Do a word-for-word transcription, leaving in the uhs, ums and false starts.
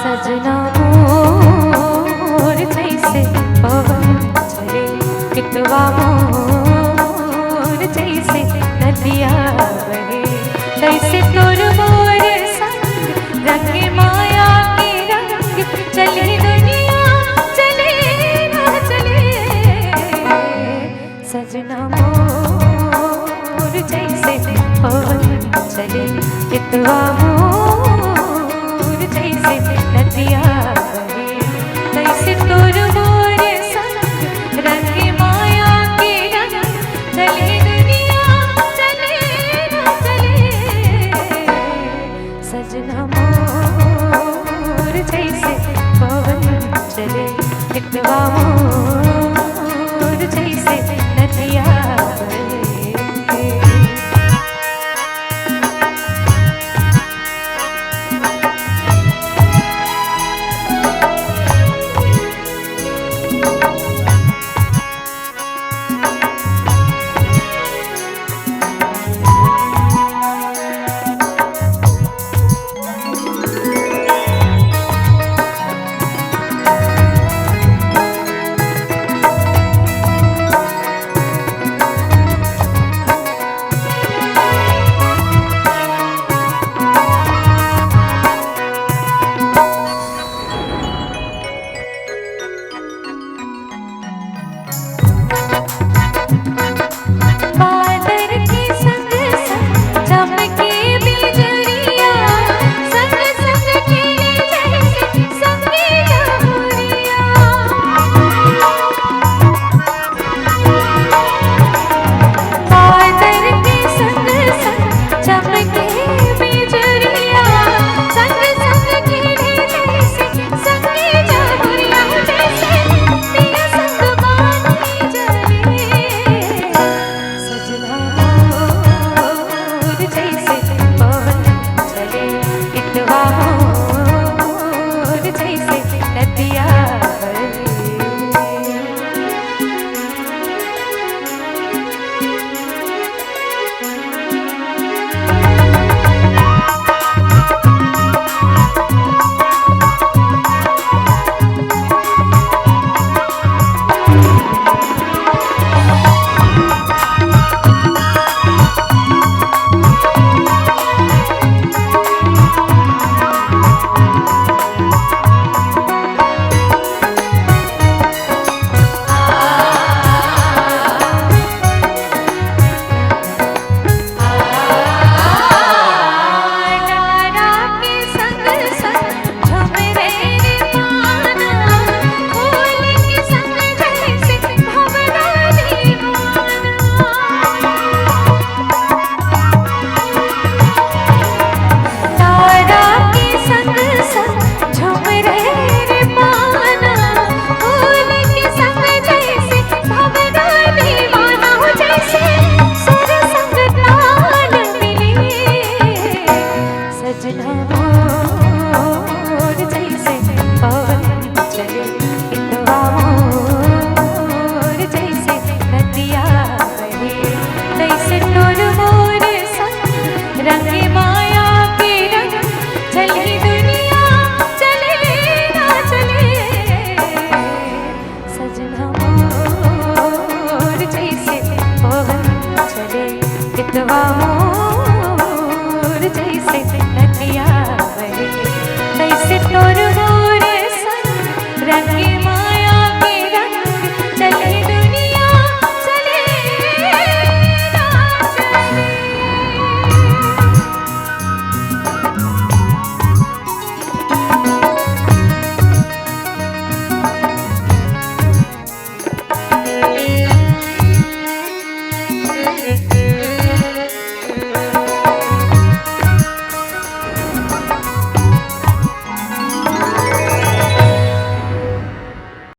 सजना मोर जैसे पवन चले, मितवा मोर जैसे नदिया बहे, तैसे तोर मोर संग रंग माया के रंग, चले दुनिया चले ना चले। सजना मोर जैसे पवन चले, मितवा मोर जैसे नदिया बहे, तैसे तोर मोर संग रंग माया के रंग, चले दुनिया चले ना चले। सजना मोर जैसे पवन चले, मितवा मोर जैसे नदिया बहे। बादर के संग संग चमके बिजुरिया, संग संग खेले जैसे संगे जमुरिया। बादर के संग संग चमके बिजुरिया, संग संग खेले जैसे संगे जमुरिया, जैसे पिया संग बानी जले। सजना मोर जैसे पवन चले, मितवा मोर जैसे नदिया बहे। सजना मोर जैसे पवन चले, मितवा मोर जैसे नदिया बहे, तैसे तोर मोर संग रंग माया के रंग, चली दुनिया चले ना चले। सजना मोर जैसे पवन चले, मितवा मोर